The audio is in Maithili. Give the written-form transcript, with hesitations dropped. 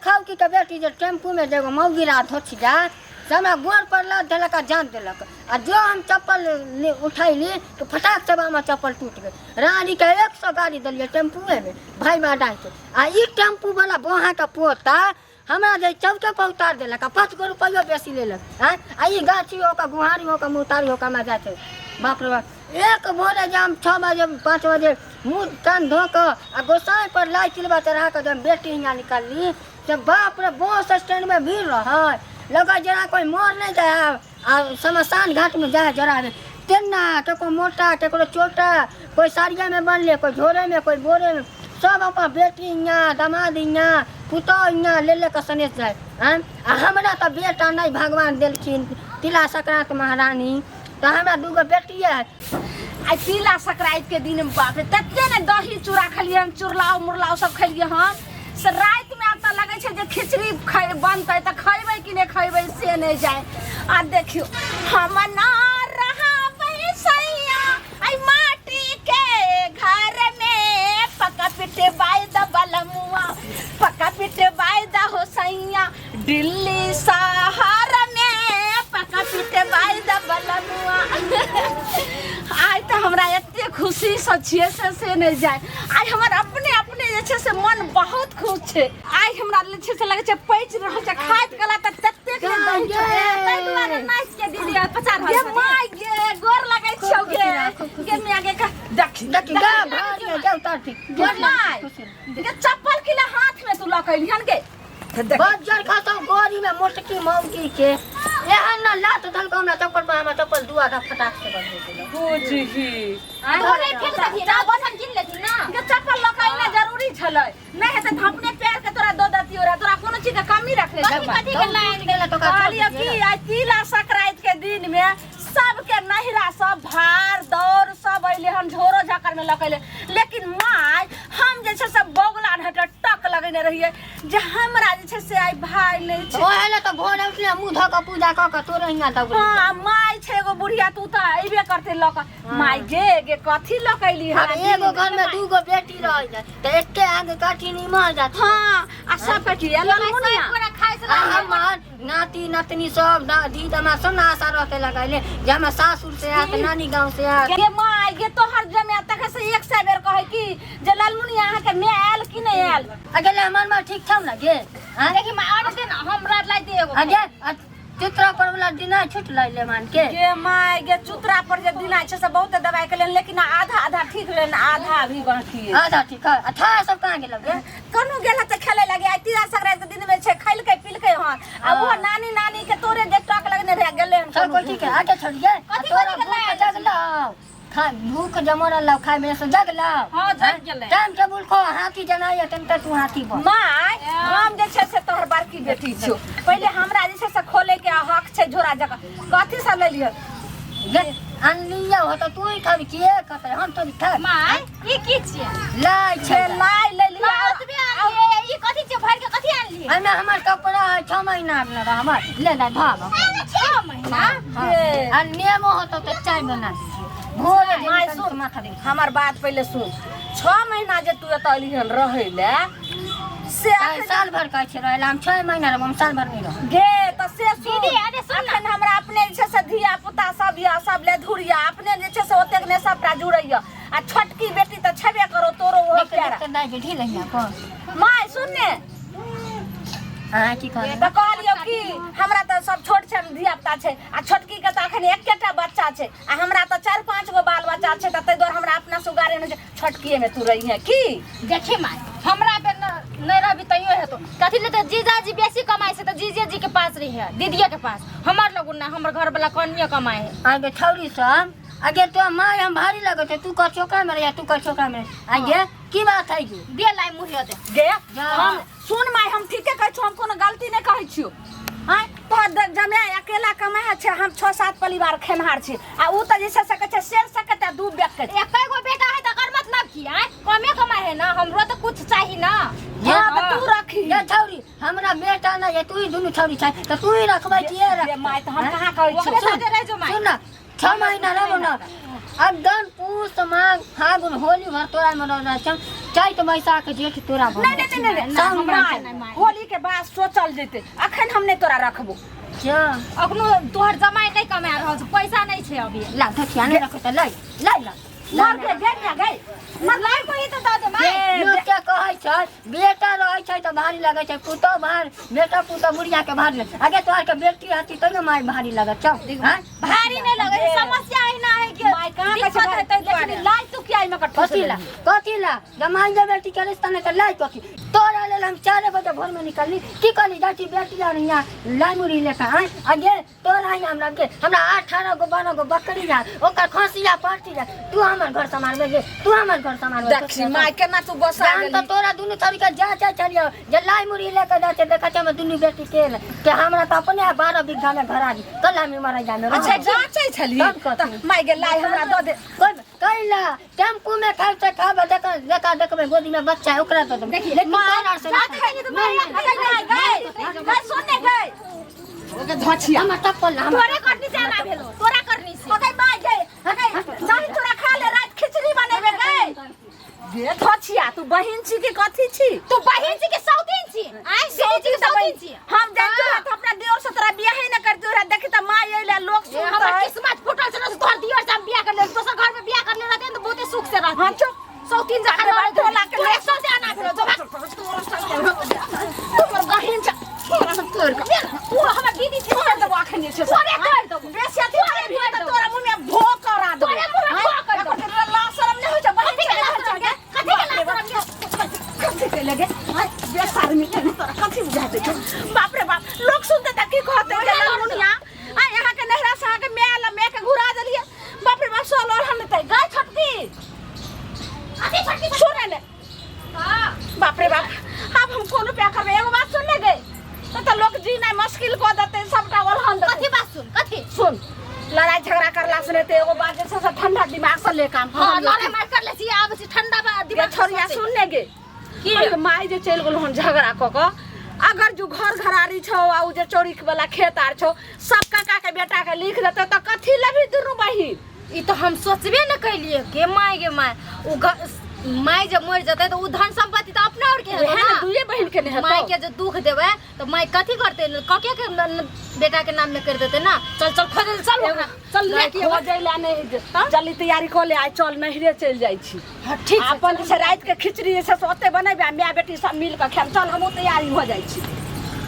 खौकी के बेटी जे टेम्पू में जे एगो मौगी रहा धोछिया से हमरा गोड़ पर लात देलक आ जान देलक आ जो हम चप्पल उठैली तो फटाक से हमर चप्पल टूट गेल। रानी के 100 गाड़ी देलियै टेम्पुए में भाई माँ के। आ ई टेम्पू वाला बोहा के पोता हमरा जे चौके पर उतार देलक आ 5 गो रुपैयो बेसी लेलक। आँय आ ई गाछी होकर गुहारी होकर मुतारी होकर हमरा जाइ छै। बाप रे बाप, एक भोरे जे हम 6 बजे 5 बजे मुँह कान धो कऽ आ गोसाई पर लाई तिलबा चढ़ा कऽ जब बेटी हियाँ निकलली से बाप रे बस स्टैंड में भीड़ रहै, लगै जेना कोई मर नहीं जाए आ शमशान घाट में जाए जराबे तेना, केकरो मोटा केकरो छोटा, कोई साड़िया में बनले, कोई झोरे में, कोई बोरे में, सब अपन बेटी हियाँ दामाद हियाँ पुतोह हियाँ ले ले कऽ सनेश जाए। आँय आ हमरा तऽ बेटा नहीं भगवान देलखिन तिला संक्रांति महारानी, तऽ हमरा 2 गो बेटिए है। आ तिला संक्रांति के दिन बाप रे तते ने दही चूड़ा खेलियै हम, चुरलाव मुरलाव सब खेलियै हम, से राति में आब तऽ लगै छै जे खिचड़ी बनतै तऽ खैबै कि नहि खैबै से नहि जाय। आ देखियौ हम ना रहबै सैया ऐ माटी के घर में, पक्का पिटवाय द बलमुआ, पक्का पिटवाय द हो सैया दिल्ली शहर में, पक्का पिटवाय द बलमुआ। आइ तऽ हमरा एते खुशी से छियै से नहि जाय। आइ हमर अपने अपने जे छै से मन बहुत खुश छै। आइ हमरा जे छै से लगै छै पचि रहल छै, खाइत कला तऽ ततेक ने दही छै। ताहि दुआरे नाचि के दीदी आइ पचा रहल गे छथिन। My गे, गोर लगै छियौ गे। गे मियाँ गे, देखी, देखी, गा, भाग गे, जाउ तर ठीक। गे my, गे चप्पल किला हाथ में तू लऽ के एलिहन गे। बज्जर खसौ गोरी में मोटकी मौगी के, एहन न लात धलकौ हमरा चप्पल पर, हमरा चप्पल दू आधा फटाक से बज गेल। बुझही। तोरे फेंक देथिन ना, बसन कीन लेथिन ना। गे चप्पल लऽ के एना जरूरी छलै, नहि हेतै तऽ अपने पैर के तोरा दऽ देतियौ रहे, तोरा कोनो चीज के कमी रखने कथी छलै। कथी के लाइन गेलै तो कहलियै कि आइ तिला संक्रांति के दिन में सबके नहिरा सब भार दौड़ सब अइले हन, झोरो झकर में लऽ के अइले, लेकिन माय हम जे छै से बौगला ढट टक लगेने रहियै जे हमरा जे छै से आइ भाय नहि छै। ओहे ले तऽ भोरे उठले मुँह धो कऽ पूजा कऽ कऽ तोरे हियाँ दौड़ली। हाँ, माय छै एगो बुढ़िया, तू तऽ अइबे करतै लऽ कऽ। माय गे, गे कथी लऽ के अइली हन? आब एगो घर में 2 गो बेटी रहै छै तऽ एके आगे काठी निमह जात। हाँ, आ सब के की ललमुनिया पूरा खाइ से आ हमर नाती नतनी सब दादी दमा सब ना आशा रहते लगैले जे हमर सासुर से आत, नानी गांव से आत। गे माय गे, तोहर जमे तखन से 100 बेर कहै कि जे ललमुनिया अहाँ के my oil कि नहि आयल। अगले हमर माँ ठीक छौ ना गे? हाँ? देखी माय, और दिन हमरा लाई दे एगो। अगे, आ चुतरा पर वाला दिना छूट लै ले मान के। गे my गे, चुतरा पर जे दिना छै से बहुत दवाई के लेन, लेकिन आधा आधा ठीक लेन, आधा अभी बाकी है। आधा ठीक है। आ था सब कहाँ गेल गे? कनु गेल त खेले लगे। आइ तिला संक्रांति के दिन में छै, खैलकै पिलकै हन, आ वो नानी नानी के तोरे जे टक लगने रहे गेलै हन। सब कोई ठीक है, आगे छोड़िए। कथी तोरा कथी के भूख लायल? जगलौ, खा भूख जमरल लौ, खाय में से जगलौ। हाँ, जग गेलै। टाइम टेबुल खो, हाथी जनाइए तन तू हाथी बन। My हम जे छै से तोहर बड़की बेटी छियौ, पहिले हमरा जे छै से खोले के हक छै झोरा जगह। कथी सब लेलियै? गे अनलियै हो तऽ तू ही खाबी, के खतै हम थोड़ी खाब। My ई की छियै? लाइ छै। से लाइ लेलियै। माय, ओतबे आनलियै, ई कथी छियै? भरि के कथी आनलियै? एहिमे हमर कपड़ा है 6 महीना के लगा हमर, ले ले धाब। 6 महीना? गे। आ नेमो होतौ तऽ चाय बना दिहे। भोरे जे my निकल सुन, के माथा दे। हमर बात पहिले सुन। 6 महीना जे तू एतऽ एलिहन रहै ले से आइ साल भर कहै छै रहै ला, हम 6 महीना रहब, हम साल भर नहि रहब। गे तऽ से सुन। दीदी, अरे सुन ना। अखन हमरा अपने जे छै से धिया पुता सब यऽ, सब ले धुरिया अपने जे छै से ओतेक ने सबटा जुड़ैया, आ छोटकी बेटी तऽ छेबे करो तोरो ओहो देख प्यारा। देख दाइ के ढील हियाँ पर। My सुन ने। अहाँ की कहलियै? तऽ कहलियौ कि हमरा तऽ सब छोट छै धिया पुता छै, आ छोटकी के तऽ अखन एकेटा बच्चा छै, आ हमरा तऽ 4-5 गो बाल बच्चा छै, तऽ ताहि दुआरे हमरा अपना सुगारे नहि छै, छोटकीए में तू रहिहे की। देखी my, हमरा पे नहि रहबी तैयो हेतौ, कथी ले तऽ जीजाजी बेसी कमाइ छै तऽ जीजेजी के पास रहिहे, दीदिये के पास, हमर लगु ना, हमर घर वाला कनिये कमाइ है। आगे छौरी सब, आगे तो my हम भारी लगै छै, तू कह छोकरा में रहिया, तू कह छोकरा में रहिया। आगे की बात है गे? दे लाइ मुँह दे। गे जा। हम सुन my, हम ठीके कहै छियौ, हम कोनो गलती नहि कहै छियौ। आँय तोहर जमाय अकेला कमाइ छै, हम 6-7 परिवार खेमहार छी, आ उ तऽ जे छै से कहै छै शेर सके तऽ 2 बेक के छै। एकै गो बेटा है तकर मतलब की? आँय कमे कमाइ है ना, हमरो तऽ कुछ चाही ना। हाँ, तऽ तू रखी। गे छौरी, हमरा बेटा नहि है, तू ही दुनू छौरी छै तऽ तू ही रखबै कि ए रखबै? गे my, तऽ हम कहाँ कहै छियौ? ओकरे साथे रहि जो my. सुन ना, 6 महीना रहबो ना, अब दन पूस माघ फागुन होली भर तोरा में रह जाइ छौ, चैत बैसाख जेठ तोरा भर। नहीं, नहीं, नहीं, नहीं, साउन माय, मास। होली के बाद जैते अखन हम नहि तोरा रखबो जा अखनो तोहर जमाई नहीं कमा रहल छै पैसा नहीं छै अभी ला धोतिया नहीं रखो तो लै लै ला मर के गे ना गई मर लाई कोई तो दऽ दे माय लोक के कहै छै बेटा रहै छै तऽ भारी लगै छै पुतोह भार बेटा पुतोह बुढ़िया के भारी लगै आगे तोहर के बेटी हती तब ने माय भारी लगत छौ हाँ? भारी नहीं लगे छै समस्या एहिना है कि माय कहाँ कहै दिक्कत छै हेतै लेकिन लेकिन लाई तू किया एहिमे कट्ठा कथी ला कथी ला जमाई जे बेटी के रिश्ता नहीं तऽ लाई कथी तोरा लेल हम 4 बजे भोर में निकलली की कहली जाती बेटी आर यहाँ लाई मुड़ी लेकर आय आगे तोरा ही हमरा के हमरा 18 गो 12 गो बकरी जा ओकर खसिया पड़ती जा तू हमर घर समारबे गे तू हमर घर समारबे देखी माय केना तू गोसा हम तो गेली तोरा दुनू थरी के जा जा चलियो जे लाई मुड़ी लेके जा छै देखा छै हमर दुनू बेटी के के हमरा तो अपने 12 बीघा में घर आदि कल हम मर जामे अच्छा जाँचै छली तब कथी? तऽ माय गे लाई हमरा दऽ दे कैला टेम्पू में खाइ छै खाबे देख देखा देखबै गोदी में बच्चा है ओकरा दऽ देबै देखी, लेकिन माय, तोरा से जात नहीं है खाइ। तो माय गई गई गई सुनने गई ओके धोछिया हमर चप्पल हमर तोरे करनी से आना भेलो तोरा करनी से अगै माय गई अगै दही चूड़ा खा ले रात खिचड़ी बनेबे गई गे धोछिया तू बहिन छी कि कथी छी तू बहिन छी कि सौतीन छी आइ सौतीन तऽ बहिन सौतीन छी हम जानते रह तऽ अपना देवर से तोरा बियाह ही न करते रह देखी तऽ माय अइले लोग ए, हमर सुनतै किस्मत फूटल छै ने से तोहर दियर से हम बियाह कर ले दोसर घर में बियाह कर ले रहते ने तऽ बहुते सुख से रहते हाँ, चुप। सौतीन जखन अरे बाप, टोला के तोरे सौते आना भेलो जो भाग। तोहर बहिन छ तोरा हम तोड़ के तू हमर दीदी छी तोड़ देबो अखन जे छै से। तोरे तोड़ देबो। बेसी अथी तोरे करबही तोड़ तऽ देबो। तोरा मुँह में भो करा देबो तोरे मुँह में भो कर देबो। एकर तोरा लाज शरम नहि होइ छै बहिन कथी के छै लाज शरम गे? कथी के लाज शरम गे? कथी के लगे आँय, बेशर्मी के तोरा कथी बुझा दै छौ बाप रे बाप लोग सुनते तऽ की कहते जे ललमुनिया आँय अहाँ के नहिरा से अहाँ के my लए my के घुरा देलियै बाप रे बाप सोल और हम तऽ गाय छोटकी अथी छोटकी सुने ने हां बाप रे बाप आब हम कोन उपाय करबै एगो बात सुन ले गई तो तऽ लोग जीना मुश्किल कऽ देतै सबटा ओलहन देतै कथी बात सुन कथी सुन लड़ाई झगड़ा करला से नहीं एगो बात जे छै से ठंडा दिमाग से ले काम हां लड़ाई मार कर ले छी आब छी ठंडा बा गे दिमाग से छोरिया सोचै। सुन ले गे की? अरे माय जे चलि गेल हन झगड़ा कऽ कऽ अगर जो घर घरारी छौ आ उ जे चौरी वाला खेत आर छौ सब काका के बेटा के लिख देतै तऽ कथी लेबही दुनू बहिन ई तो हम सोचबे न कैलिए के my गे my उ my जब मर जतै तऽ उ धन संपत्ति तऽ अपना और के हेतै वएह ने ना। दुइये बहिन के ने हेतौ माय के जो दुख देबै तऽ माय कथी करतै कके के बेटा के नाम में कर देतै ना चल चल खोजल चल ओकरा चल ले के अबै। खोजै लए नहि जल्दी तैयारी कऽ ले आइ चल नैहरे चलि जाइ छी हाँ, ठीक छै अपन जे छै राति के खिचड़ी जे छै से ओतै बनेबै आ माय बेटी सब मिल कऽ खायब चल हमहूँ तैयारी हो जाइ छी